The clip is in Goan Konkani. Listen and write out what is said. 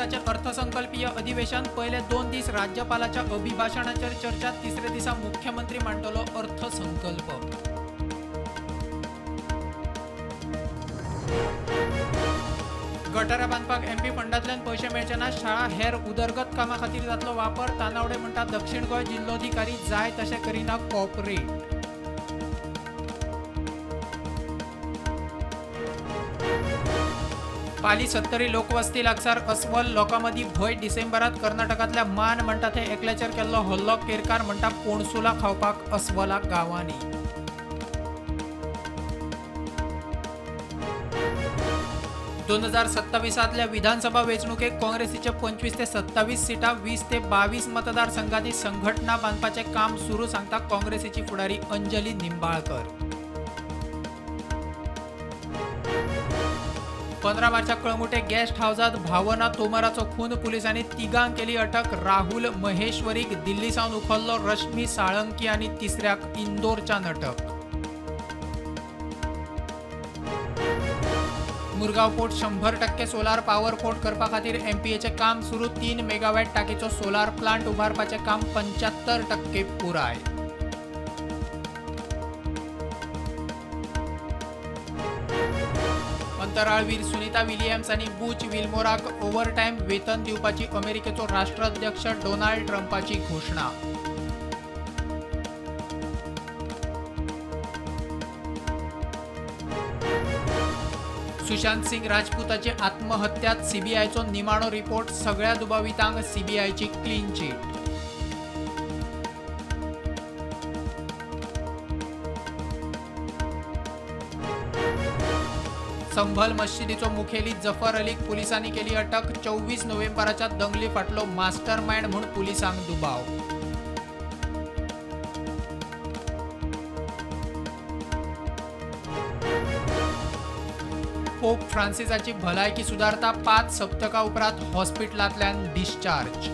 विधिमंडळाचे अर्थसंकल्पीय अधिवेशन. पयले 2 दीस राज्यपालाच्या अभिभाशणाचेर चर्चा. तिसरे दिसा मुख्यमंत्री मांडटलो अर्थसंकल्प. गटारां बांदपाक एमपी फंडांतल्यान पयशे मेळचे ना. शाळा हेर उदरगत कामां खातीर जातलो वापर. तानावडे म्हणटा दक्षिण गोंय जिल्लोधिकारी जाय तशें करिना कॉपरेट. पाली 70 लोकवस्ती लागसार अस्वल, लोकां मदीं भंय. डिसेंबरात कर्नाटकांतल्या मान म्हणटा थंय एकल्याचेर केल्लो हल्लो. केरकार म्हणटा पोणसुलां खावपाक अस्वलां गांवांनी. 2027तल्या विधानसभा वेंचणुकेक काँग्रेसीचे 25 ते 27 सिटां. 20 ते 22 मतदारसंघांनी संघटना बांदपाचें काम सुरू, सांगता काँग्रेसीची फुडारी अंजली निंबाळकर. 15 मार्चाक कळंगुटे गेस्ट हावजात भावना तोमराचो खून. पुलिसांनी तिगांक केली अटक. राहुल महेश्वरीक दिल्ली सावन उखल्लो. रश्मी साळंकी आनी तिसऱ्याक इंदोरच्यान अटक. मुरगांव पोर्ट 100% सोलार पॉवर पोर्ट करपा खातीर एमपीएचें काम सुरू. 3 मेगावॅट टाकीचो सोलार प्लांट उबारपाचें काम 75% पुराय. अंतराळवीर सुनीता विलियम्स आनी बूच विल्मोराक ओव्हरटायम वेतन दिवपाची अमेरिकेचो राष्ट्राध्यक्ष डोनाल्ड ट्रंपाची घोशणा. सुशांत सिंग राजपूताची आत्महत्यात सीबीआयचो निमाणो रिपोर्ट. सगळ्या दुबावितांक सीबीआयची क्लीन चिट. संभल मशिदीचो मुखेली जफर अलीक पुलिसांनी केली अटक. 24 नोव्हेंबराच्या दंगली फाटलो मास्टरमायंड म्हूण पुलिसांक दुबाव. पोप फ्रांसिसाची भलायकी सुदारता. 5 सप्तकां उपरांत हॉस्पिटलांतल्यान डिस्चार्ज.